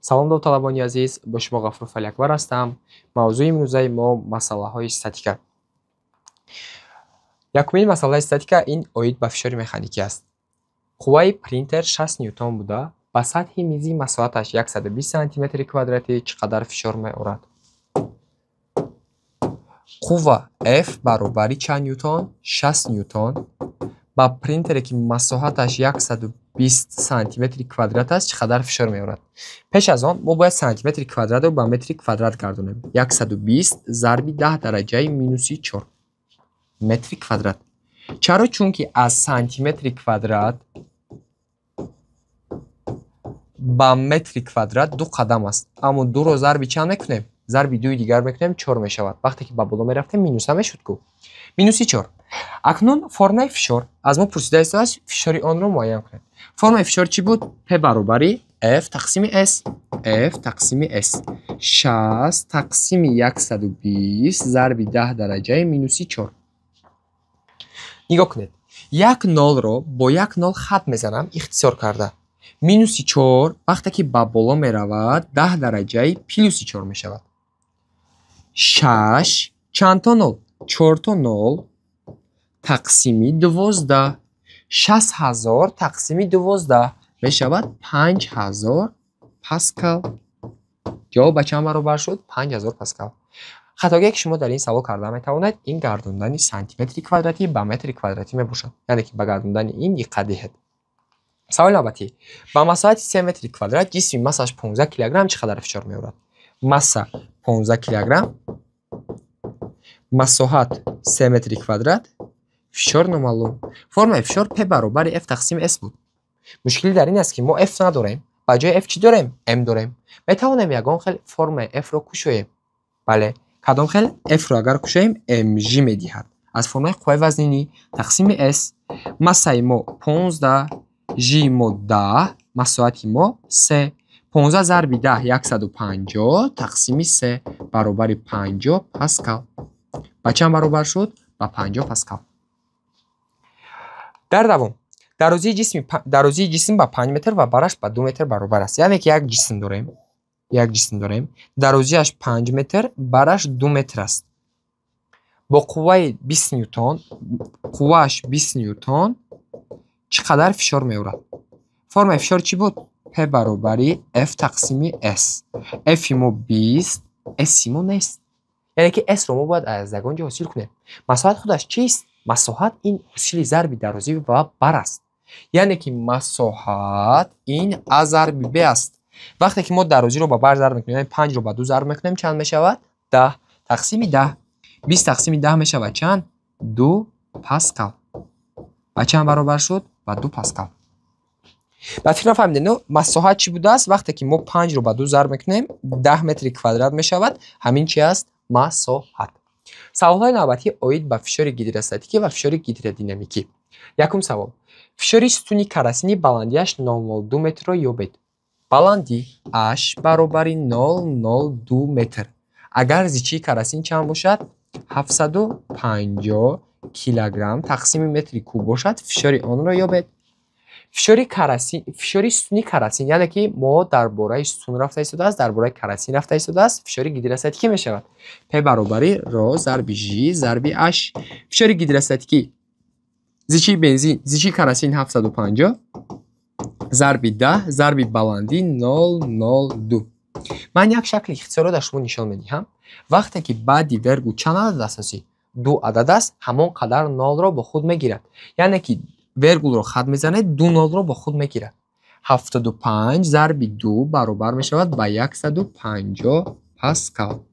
Салом, довталабони азиз, бо шумо Ғафур Фалиакбар ҳастам. Мавзӯи имрӯзаи мо масъалаҳои статика. Якумин масъалаи статика ин оид ба фишори механикӣ аст. Қувваи принтер 60 ньютон буда, ба сатҳи мизи масоҳаташ 120 сантиметри квадратӣ чӣ қадар фишор меорад? Қувва F баробари чанд ньютон? 60 ньютон. Ба принтере, ки масоҳаташ 120 сантиметри квадрат аст, чӣ қадар фишор меорад? Пеш аз он мо бояд сантиметри квадратро ба метри квадрат гардонем. 120 зарби 10 дараҷаи минуси 4 метри квадрат. Чаро? Чунки аз сантиметри квадрат ба метри квадрат ду қадам аст. Аммо дуро зарби чанд мекунем? Зарби дуи дигар мекунем, 4 мешавад. Вақте ки ба боло мерафтем, минуса мешуд ку. Минуси 4. Акнун формаи фишор аз мо пурсида истодааст, фишори онро муайян кунед. Формаи фишор чӣ буд? P баробари F тақсими S. F тақсими S. 60 тақсими 120 зарби 10 дараҷаи минуси 4. Нигоҳ кунед. Як нолро бо як нол хат мезанам, ихтисор карда. Минуси 4 вақте ки ба боло меравад, 10 дараҷаи плюси 4 мешавад. 6 чанд то нол? 4 то нол тақсими 12. 60 000 тақсими 12 мешавад 5000 паскал. Ҷавоб ба чанд баробар шуд? 5000 паскал. Хатогие, ки шумо дар ин савол карда метавонед, ин гардондани сантиметри квадратӣ ба метри квадратӣ мебошад. Яъне ки ба гардондани ин диққат диҳед. Саволи навбатӣ. Ба масоҳати 3 метри квадрат ҷисми массаш 15 килограмм чӣ қадар фишор меорад? Масса 15 килограмм, масоҳат 3 метри квадрат, фишор номаълум. Формаи фишор P баробари F тақсими S буд. Мушкилӣ дар ин аст, ки мо F надорем. Ба ҷои F чӣ дорем? M дорем. Метавонем ягон хел формаи F-ро кушоем. Бале, кадом хел? F-ро агар кушоем, mg медиҳад. Аз формаи қувваи вазнинӣ тақсими S. Массаи мо 15, g мо 10, масоҳати мо 3. 15 зарби 10 150 тақсими 3 баробари 50 паскал. Ба чанд баробар шуд? Ба 50 паскал. Дар давом дарозии ҷисм ба 5 метр ва бараш ба 2 метр баробар аст. Яъне ки як ҷисм дорем, як ҷисм дорем, дарозиаш 5 метр, бараш 2 метр аст. Бо қувваи 20 ньютон, қуввааш 20 ньютон, чӣ қадар фишор меорад? Формаи фишор чӣ буд? P баробари F тақсими S. F-и мо 20, S-и мо нест. Яъне ки S-ро мо бояд аз ягон ҷо ҳосил кунем. Масоҳат худаш чист? Масоҳат ин ҳосили зарби дарозӣ ва бар аст. Яъне ки масоҳат ин а зарби б аст. Вақте ки мо дарозиро ба бар зарб мекунем, яъне 5-ро ба 2 зарб мекунем, чанд мешавад? 10 тақсими 10. 20 тақсими 10 мешавад чанд? 2 паскал. Ба чанд баробар шуд? Ба 2 паскал. Ба фикр нафаҳмидед, но масоҳат чӣ будааст? Вақте ки мо 5-ро ба 2 зарб мекунем, 10 метри квадрат мешавад. Ҳамин чи аст? Масоҳат. Саволҳои навбатӣ оид ба фишори гидростатикӣ ва фишори гидродинамикӣ. Якум савол. Фишори сутуни карасини баландиаш 0,02 метрро ёбед. Баландӣ h баробари 0,02 метр. Агар зичии карасин чанд бошад? 750 килограмм тақсими метри куб бошад, фишори онро ёбед. Фишори карасин, фишори сутуни карасин, яъне ки мо дар бораи сутун рафта истодааст, дар бораи карасин рафта истодааст, фишори гидростатикӣ мешавад. P баробари ро зарби Ж зарби H. Фишори гидростатикӣ зичии бензин, зичии карасин 750 зарби 10 зарби баландӣ 0,02. Ман як шакли ихтисорро дар шумо нишон медиҳам. Вақте ки баъди вергул чанд адад аст ҳосил? Ду адад аст, ҳамон қадар нолро бо худ мегирад. Яъне ки вергулро хат мезанед, ду нолро бо худ мегирад. 75 зарби 2 баробар мешавад ба 150 паскал.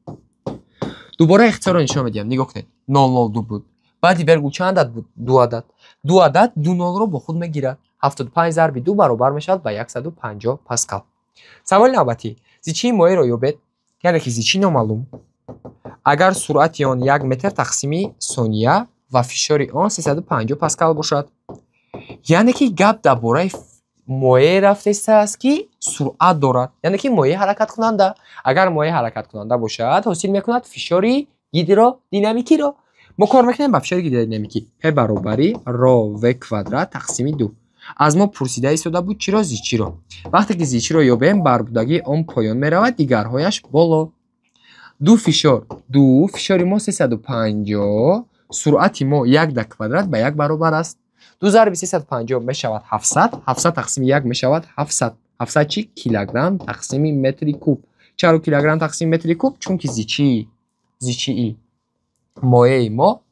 Дубора ихтисорро нишон медиҳам. Нигоҳ кунед. 0,02 буд. Баъди вергул чанд адад буд? Ду адад. Ду адад ду нолро бо худ мегирад. 75 зарби 2 баробар мешавад ба 150 паскал. Саволи навбатӣ. Зичии моеъро ёбед, яъне ки зичӣ номаълум. Агар суръати он 1 метр тақсими сония ва фишори он 350 паскал бошад. Яъне ки гап дар бораи моеъ рафтааст, ки суръат дорад. Яъне ки моеъ ҳаракаткунанда. Агар моеъ ҳаракаткунанда бошад, ҳосил мекунад фишори гидродинамикиро. Мо кор мекунем ба фишори гидродинамикӣ. P баробари ро в квадрат тақсими 2. Аз мо пурсида истода буд чиро? Зичиро. Вақте ки зичиро ёбем, барбудагии он поён меравад, дигарҳояш боло. Ду фишор, ду фишори мо 350, суръати мо 1 дар квадрат ба 1 баробар аст. 2 зарби 350 мешавад 700, 700 тақсими 1 мешавад 700. 700 чи? Килограмм тақсими метри куб. Чаро килограмм тақсими метри куб? Чунки зичии моеи мо,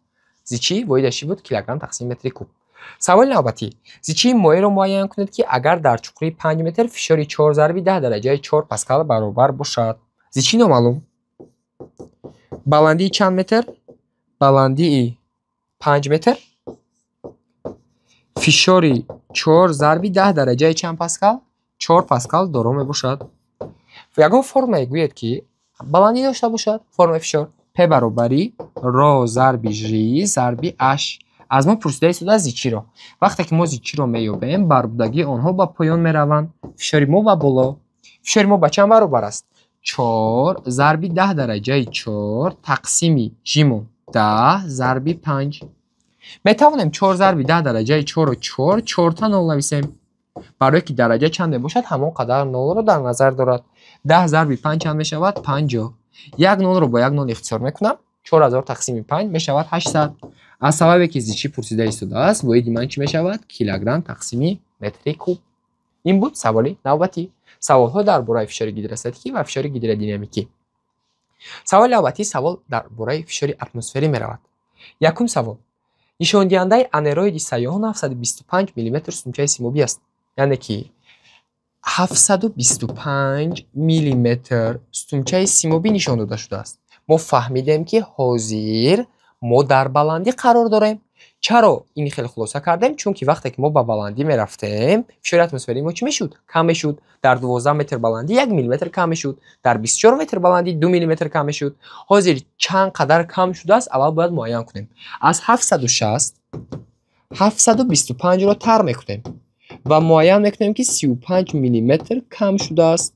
зичии воҳидаш чӣ буд? Килограмм тақсими метри куб. Саволи навбатӣ. Зичии моеро муайян кунед, ки агар дар чуқурии 5 метр фишори 4 зарби 10 дараҷаи 4 паскал баробар бошад. Зичӣ номаълум. Баландии чанд метр? Баландии 5 метр. Фишори 4 зарби 10 дараҷаи чанд паскал? 4 паскал доро мебошад. Ягон формае гӯед, ки баландӣ дошта бошад. Формаи фишор P баробари ро зарби Ж зарби H. Аз мо пурсида истода зичиро. Вақте ки мо зичиро меёбем, барбудагии онҳо ба поён мераванд. Фишори мо ба боло. Фишори мо ба чанд баробар аст? 4 зарби 10 дараҷаи 4 тақсими Ж-мон 10 зарби 5. Метавонем 4 зарби 10 дараҷаи 4-ро 4, 4 та 0 нависем. Барои ки дараҷа чанде бошад, ҳамон қадар 0-ро дар назар дорад. 10 зарби 5 чанд мешавад? 50. 1 0-ро бо 1 0 ихтисор мекунам. 4000 тақсими 5 мешавад 800. Аз сабабе ки зичӣ пурсида истодааст, воҳиди ман чӣ мешавад? Килограмм тақсими метри куб. Ин буд саволи навбатӣ. Саволҳо дар бораи фишори гидростатикӣ ва фишори гидродинамикӣ. Саволи навбатӣ савол дар бораи фишори атмосферӣ меравад. Якум савол. Нишондиҳандаи анероиди сайёҳон 725 мм сутунчаи симобӣ аст. Яъне ки 725 мм сутунчаи симобӣ нишон дода шудааст. Мо фаҳмидем, ки ҳозир мо дар баландӣ қарор дорем. Чаро ин хеле хулоса кардем? Чунки вақте ки мо ба баландӣ мерафтем, фишори атмосферии мо чӣ мешуд? Кам мешуд. Дар 12 метр баландӣ 1 мм кам мешуд. Дар 24 метр баландӣ 2 мм кам мешуд. Ҳозир чанд қадар кам шудааст, аввал бояд муайян кунем. Аз 760 725-ро тар мекунем ва муайян мекунем, ки 35 мм кам шудааст.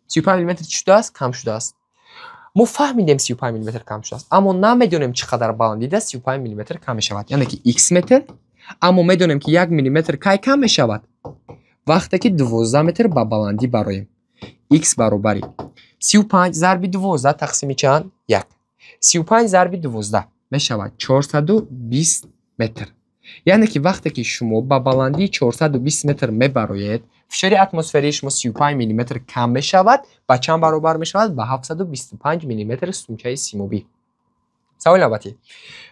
35 мм чӣ шудааст? Кам шудааст. Мо фаҳмидем 35 мм кам шудааст, аммо намедонем чӣ қадар баландида 35 мм кам мешавад. Яъне ки x метр, аммо медонем, ки 1 мм кай кам мешавад? Вақте ки 12 метр ба баландӣ бароем. X баробари 35 зарби 12 тақсими чанд? 1. 35 зарби 12 мешавад 420 метр. Яъне ки вақте ки шумо ба баландии 420 метр мебароед, фишори атмосферии шумо 35 мм кам мешавад, ба чанд баробар мешавад? Ба 725 мм сутунчаи симобӣ. Саволи навбатӣ.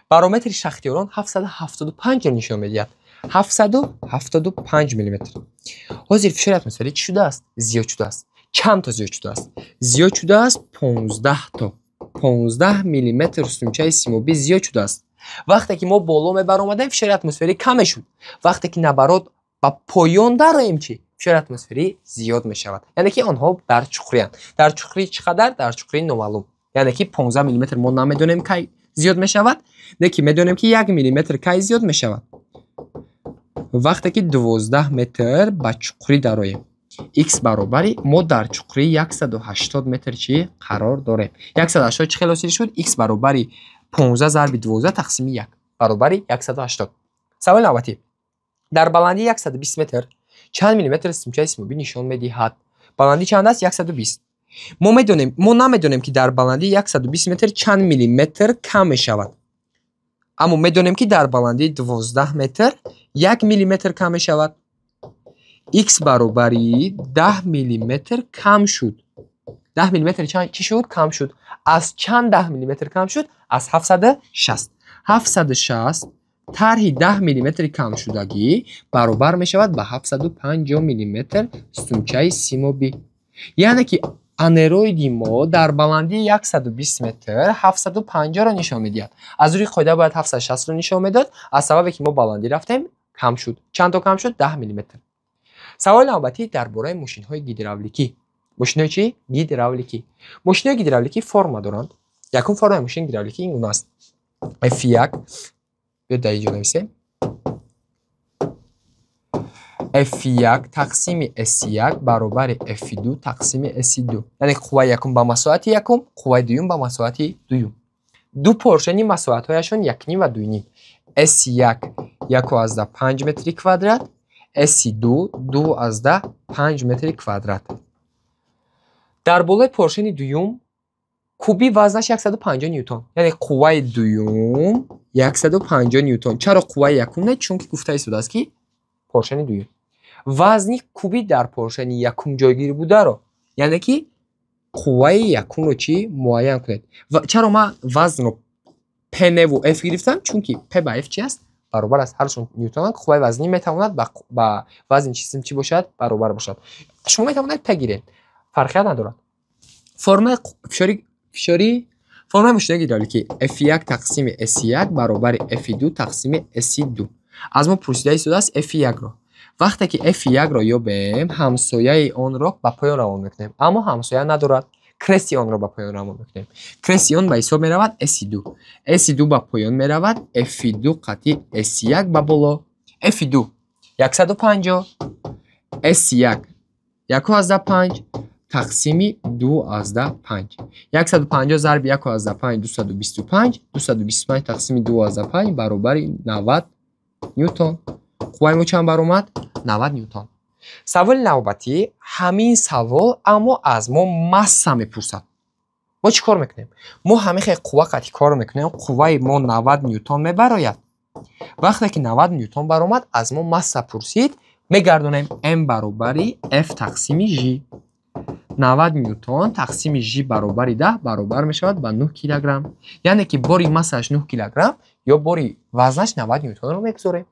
Барометри шахтиёрон 775-ро нишон медиҳад. 775 мм. Ҳозир фишори атмосферӣ чӣ шудааст? Зиёд шудааст. Чанд то зиёд шудааст? Зиёд шудааст 15 то. 15 мм сутунчаи симобӣ зиёд шудааст. Вақте ки мо боло мебаромадем, фишори атмосферӣ кам мешуд. Вақте ки наоборот ба поён дароем, чӣ? Фишори атмосферӣ зиёд мешавад. Яъне ки онҳо дар чуқуриянд. Дар чуқурӣ чӣ қадар? Дар чуқурии номаълум. Яъне ки 15 мм мо намедонем кай зиёд мешавад, лекин медонем, ки 1 мм кай зиёд мешавад. Вақте ки 12 метр ба чуқурӣ дароем. X баробари мо дар чуқурии 180 метр чӣ қарор дорем. 180 чӣ хел ҳосил шуд? X баробари 15 зарби 12 тақсими 1 баробари 180. Саволи навбатӣ. Дар баландии 120 метр чанд миллиметр сутунчаи симобӣ нишон медиҳад? Баландӣ чанд аст? 120. Мо медонем, мо намедонем, ки дар баландии 120 метр чанд миллиметр кам мешавад. Аммо медонем, ки дар баландии 12 метр 1 миллиметр кам мешавад. X баробари 10 миллиметр кам шуд. 10 миллиметр чӣ шуд? Кам шуд. Аз чанд 10 миллиметр кам шуд? Аз 760. 760 тарҳи 10 миллиметри камшудагӣ баробар мешавад ба 750 миллиметр сутунчаи симобӣ. Яъне ки анероиди мо дар баландии 120 метр 750-ро нишон медиҳад. Аз рӯи қоида бояд 760-ро нишон медод. Аз сабабе ки мо баландӣ рафтем, кам шуд. Чанд то кам шуд? 10 миллиметр. Саволи навбатӣ дар бораи мошинҳои гидравликӣ. Мошинҳои чӣ? Гидравликӣ. Мошинҳои гидравликӣ форма доранд. Якум формаи мошини гидравликӣ ин гуна аст. F1, биё дар инҷо нависем. F1 тақсими S1 баробари F2 тақсими S2. Яъне қувваи якум ба масоҳати якум, қувваи дуюм ба масоҳати дуюм. Ду поршени масоҳатҳояшон 1,5 ва 2,5. S1 1,5 метри квадрат, S2 2,5 метри квадрат. Дар болои поршени дуюм куби вазнаш 150 ньютон. Яъне қувваи дуюм 150 ньютон. Чаро қувваи якум не? Чунки гуфта истодааст, ки поршени дуюм. Вазни куби дар поршени якум ҷойгир бударо, яъне ки қувваи якумро чӣ муайян кунед. Чаро ман вазнро P неву F гирифтам? Чунки P ба F чи аст? Баробар аст. Ҳарчун ньютон, қувваи вазнӣ метавонад ба вазни ҷисм чӣ бошад? Баробар бошад. Шумо метавонед P гиред. Фарқият надорад. Формаи фишори формаи мошинаи гидравликӣ F1 тақсими S1 баробари F2 тақсими S2. Аз мо пурсида истодааст F1-ро. Вақте ки F1-ро ёбем, ҳамсояи онро ба поён равон мекунем. Аммо ҳамсоя надорад. Крести онро ба поён равон мекунем. Крести он ба ҳисоб меравад S2. S2 ба поён меравад, F2 қатъи S1 ба боло. F2 150, S1 1,5 тақсими 2,5. 150 зарби 1,5 225, 225 тақсими 2,5 баробари 90 ньютон. Қувваи мо чанд баромад? 90 ньютон. Саволи навбатӣ ҳамин савол, аммо аз мо масса мепурсад. Мо чӣ кор мекунем? Мо ҳамин хел қувва қатъи кор мекунем. Қувваи мо 90 ньютон мебарояд. Вақте ки 90 ньютон баромад, аз мо масса пурсид, мегардонем m баробари f тақсими g. 90 ньютон тақсими g баробари 10 баробар мешавад ба 9 килограмм. Яъне ки бори массааш 9 килограмм ё бори вазнаш 90 ньютонро мегузорем.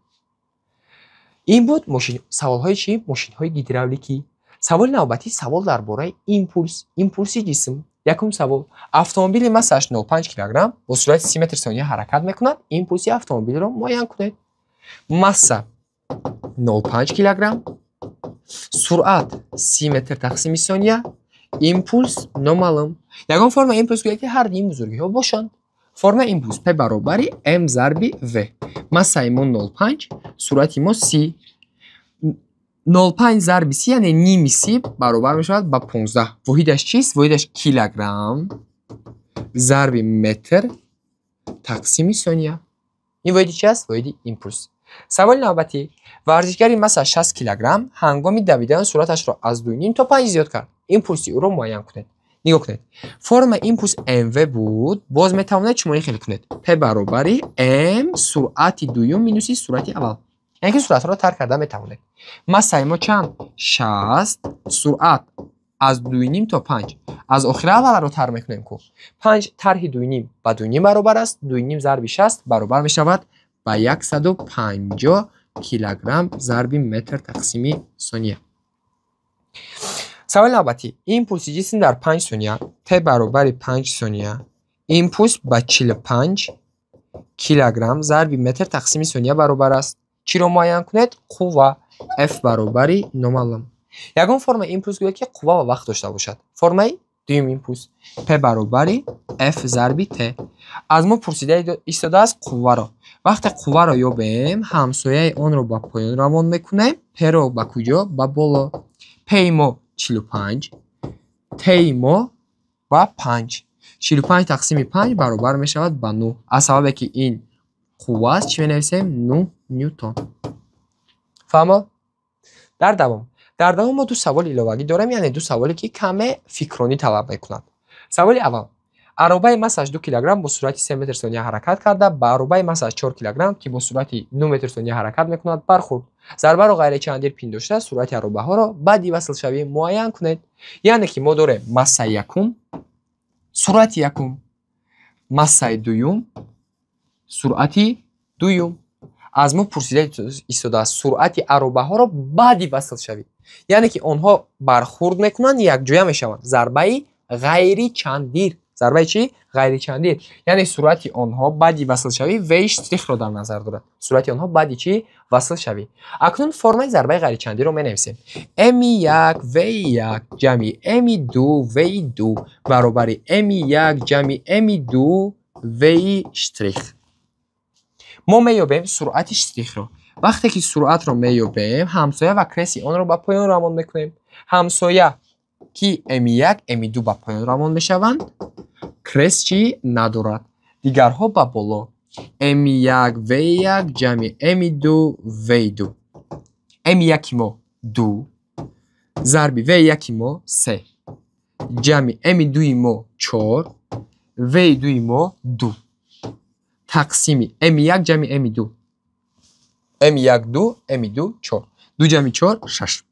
Ин буд саволҳои чӣ? Мошинҳои гидравликӣ. Саволи навбатӣ савол дар бораи импулс, импулси ҷисм. Якум савол. Автомобили массааш 0,5 килограмм бо суръати 30 метр сония ҳаракат мекунад. Импулси автомобилро муайян кунед. Масса 0,5 килограмм, суръат 30 метр тақсими сония, импулс номаълум. Ягон формаи импулс гӯяд, ки ҳар ду ин бузургиҳо бошанд. Формаи импулс P баробари m зарби v. Массаи мо 0,5, суръати мо 30. 0,5 зарби 30, яъне ними 30 баробар мешавад ба 15. Воҳидаш чист? Воҳидаш килограмм зарби метр тақсими сония. Ин воҳиди чи аст? Воҳиди импулс. Саволи навбатӣ. Варзишгари масса 60 килограмм ҳангоми давидан суръаташро аз 2,5 то 5 зиёд кард. Импулси ӯро муайян кунед. Нигоҳ кунед. Формаи импулс mv буд, боз метавонед чунин хел кунед. P баробари m суръати дуюм минуси суръати аввал. Яъне ки суръатҳоро тарк карда метавонед. Массаи мо чанд? 60, суръат аз 2,5 то 5. Аз охира аввалро тар мекунем ку. 5 тарҳи 2,5 ба 2,5 баробар аст, 2,5 зарби 60 баробар мешавад ба 150 килограмм зарби метр тақсими сония. Саволи навбатӣ. Импулси ҷисм дар 5 сония, t баробари 5 сония, импулс ба 45 килограмм зарби метр тақсими сония баробар аст. Чиро муайян кунед? Қувва F баробари номаълум. Ягон формаи импулс гӯяд, ки қувва ва вақт дошта бошад. Формаи дуюм импулс P баробари F зарби T. Аз мо пурсида истодааст қувваро. Вақте қувваро ёбем, ҳамсояи онро ба поён равон мекунем, P-ро ба куҷо? Ба боло. P-и мо 45, T-и мо ба 5. 45 тақсими 5 баробар мешавад ба 9. Аз сабабе ки ин қувва аст, чӣ менависем? 9 ньютон. Фаҳмо? Дар давом. Дар давом мо ду саволи иловагӣ дорем, яъне ду саволе ки каме фикронӣ талаб мекунанд. Саволи аввал. Аробаи массааш 2 килограмм бо суръати 3 метр сония ҳаракат карда, ба аробаи массааш 4 килограмм, ки бо суръати 9 метр сония ҳаракат мекунад, бархӯрд. Зарбаро ғайричандир пиндошта, суръати аробаҳоро баъди васлшавӣ муайян кунед. Яъне ки мо дорем массаи якум, суръати якум, массаи дуюм, суръати дуюм. Аз мо пурсида истодааст суръати аробаҳоро баъди васлшавӣ. Яъне ки онҳо бархӯрд мекунанд, якҷоя мешаванд. Зарбаи ғайричандир. Зарбаи чӣ? Ғайричандир. Яъне суръати онҳо баъди васлшавӣ V штрихро дар назар дорад. Суръати онҳо баъди чӣ? Васлшавӣ. Акнун формаи зарбаи ғайричандирро менависем. M1 V1 ҷамъи M2 V2 баробари M1 ҷамъи M2 V штрих. Мо меёбем суръати штрихро. Вақте ки суръатро меёбем, ҳамсоя ва креси онро ба поён равон мекунем. Ҳамсоя ки M1, M2 ба поён равон мешаванд, крес чӣ надорад. Дигарҳо ба боло. M1 V1 ҷамъи M2 V2. М1 мо 2 зарби В1 мо 3 ҷамъи М2 мо 4 В2 мо 2 тақсими М1 ҷамъи М2. М1 2, М2 4. 2 ҷамъи 4 6.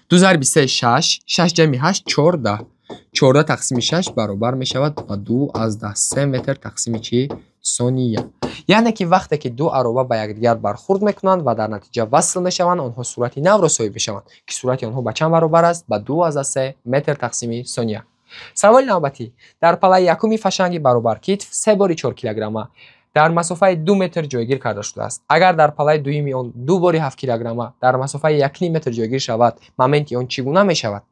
2 зарби 3 6, 6 ҷамъи 8 14. 14 тақсими 6 баробар мешавад ба 2,3 метр тақсими чӣ? Сония. Яъне ки вақте ки ду ароба ба якдигар бархӯрд мекунанд ва дар натиҷа васл мешаванд, онҳо суръати навро соҳиб мешаванд, ки суръати онҳо ба чанд баробар аст? Ба 2,3 метр тақсими сония. Саволи навбатӣ. Дар палаи якуми фашанги баробар китф 3 бори 4 килограмма дар масофаи 2 метр ҷойгир карда шудааст. Агар дар палаи дуюми он 2 бори 7 килограмма дар масофаи 1,5 метр ҷойгир шавад, моменти он чӣ гуна мешавад?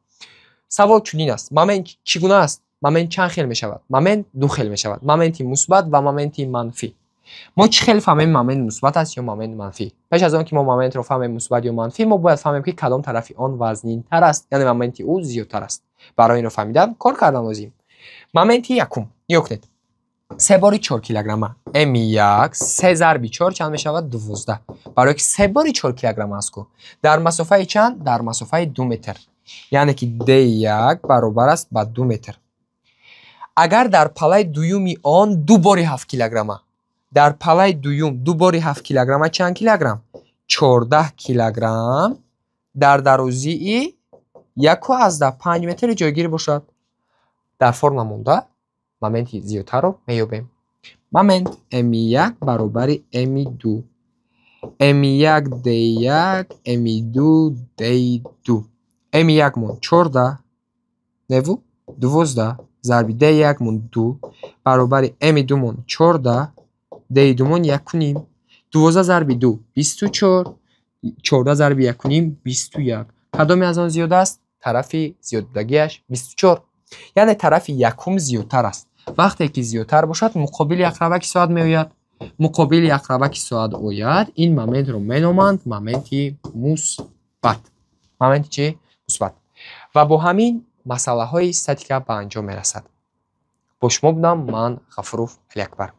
Савол чунин аст. Момент чӣ гуна аст? Момент чанд хел мешавад? Момент ду хел мешавад. Моменти мусбат ва моменти манфӣ. Мо чӣ хел фаҳмем, момент мусбат аст ё момент манфӣ? Пеш аз он ки мо моментро фаҳмем мусбат ё манфӣ, мо бояд фаҳмем, ки кадом тарафи он вазнинтар аст, яъне моменти ӯ зиёдтар аст. Барои инро фаҳмидан кор кардан лозим. Моменти якум. Нигоҳ кунед. 3 бори 4 килограмма. М1 3 зарби 4 чанд мешавад? 12. Барои ки 3 бори 4 килограмма аст ку. Дар масофаи чанд? Дар масофаи 2 метр. Яъне ки D1 баробар аст ба 2 метр. Агар дар палаи дуюми он 2 бори 7 килограмма, дар палаи дуюм 2 бори 7 килограмма чанд килограмм? 14 килограмм дар дарозии 1,5 метр ҷойгир бошад. Дар формула монда моменти зиёдтарро меёбем. Момент М1 баробари М2. М1 D1, М2 D2. М1 мон 14, неву 12 зарби D1 мон 2 баробари М2 мон 14, D2 мон 1,5. 12 зарби 2 24, 14 зарби 1,5 21. Кадоме аз он зиёд аст? Тарафи зиёдбудагиаш 24. Яъне тарафи якум зиёдтар аст. Вақте ки зиёдтар бошад, муқобили ақрабаки соат меояд. Муқобили ақрабаки соат ояд, ин моментро меноманд моменти мусбат. Моменти чӣ? Мусбат. Ва бо ҳамин масъалаҳои статика ба анҷом мерасад. Бо шумо будам ман, Ғафуров Алиакбар.